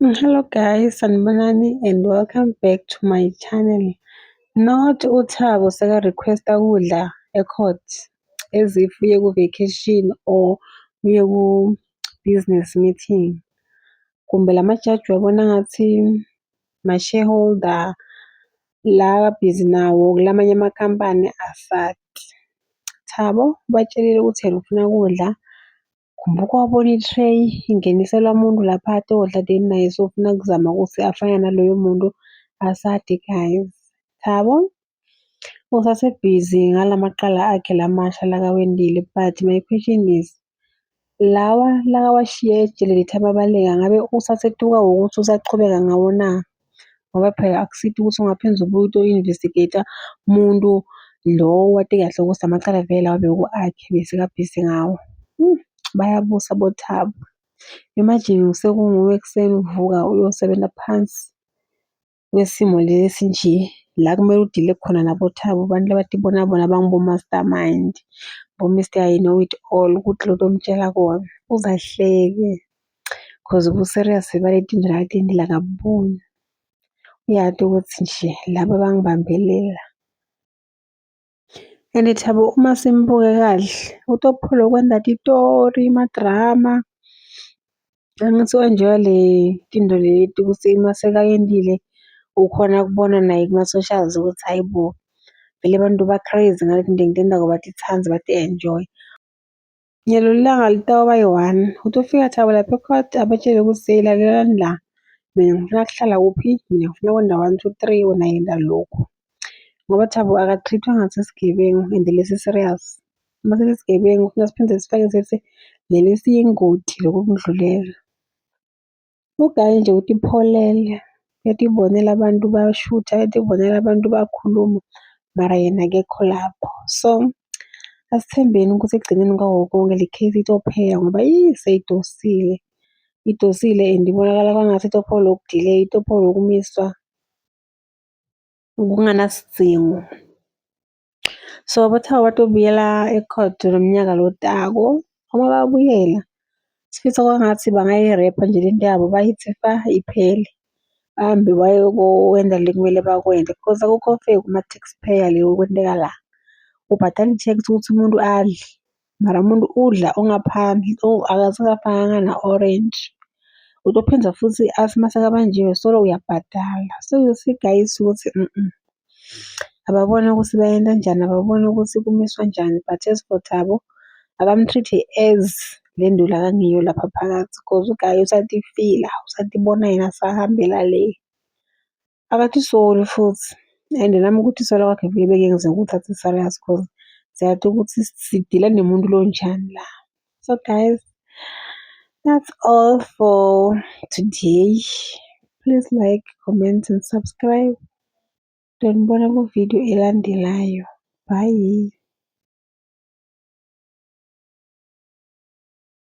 Hello guys, sanibonani and welcome back to my channel. Not uThabo seka-request-a kudla e-court as if uye ku-vacation or uye ku-business meeting. Kumbe la majaji uwabona ngathi ma-shareholder la abhizi nawo kulamanye amakhampani asati. Thabo ubatshelile ukuthi yena ufuna kudla, kumbe uke wabona i-tray ingeniselwa muntu lapha atodla then naye sewufuna kuzama ukuthi afane naloyo muntu, asati guys. Thabo usasebhizi ngalamacala akhe lamasha lakawentile but my question is, lawa lakawashiye ejele leti ababaleka ngabe usasetukwa ukuthi usachubeka ngawo na? Ngoba phela akusiti ukuthi ungaphindze ubuye uto-investigate-a muntu lo owati kahle ukuthi lamacala vele lawa beku akhe besekabhizi ngawo. Bayabusa boThabo. Imagine sekunguwe ekuseni uvuka uyosebenta phansi kwesimo lesinje la kumele udile khona naboThabo bantfu labatibona bona bangu-mastermind, bo-Mister I know it all kute lotomtjela kona uze ahleke cause bu-serious baletintfo lakatentile akabuboni. Uyati kutsi nje laba bangibambelela. And Thabo uma simbuke kahle utophola kwenta titori, ema-drama, angitsi u-enjoy-a letintfo leti kutsi masekayentile ukhona kubona naye kuma-socials ukuthi hhayi bo vele bantu ba-crazy ngaletintfo lengitentako batitsandze bati-enjoye. Nyalo lilanga litawuba yi-one utofika Thabo lapha e-court abatjele kutsi lalelani la, mina ngifuna kuhlala kuphi, mina ngifuna kwenta one, two, three, wena yenta lokhu. Ngoba Thabo aka-treat-wa ngathi sigebengu and lesi-serious. Mase sigebengu funa siphindze sifake sithi leli siyingoti lokukundlulela. U-guy nje utipholele uyatibonela abantu bayashutha, uyatibonela abantu bayakhuluma mara yena akekho lapho. So asithembeni ukuthi ekugcineni kwako konke le-case itophela ngoba seyidosile. Idosile and ibonakala kwangatsi itophola uku-delay-a, itophola ukumiswa kunganasidzingo. So boThabo batobuyela e-court ngomnyaka lotako, uma babuyela sifisa kwangatsi bangayi-wrap-a nje lento yabo bayitsi fa iphele. Bahambe bayokwenta lekumele bakwente because akukho fair kuma-taxpayer lokwenteka la. Ubhadala i-tax kutsi umuntu adle mara umuntu udla okungaphandle akasakafakanga na-orentji. Utophindza futsi atsi masekabanjiwe solo uyabhadala. So you see guys ukuthi ababone kutsi bayenta njani, ababone kutsi kumiswa njani but as for Thabo abamu-treat-e as le nto lakangiyo lapha phakatsi cause u-guy usatifila, usatibona yena asahambela le. Akatisoli futsi and nami kutisola kwakhe vele bengeke ngize ngikutsatse serious cause siyati kutsi sidila nemuntu lonjani la. So guys, that's all for today. Please like, comment and subscribe. Ngitonibona ku-video elandelayo. Bye.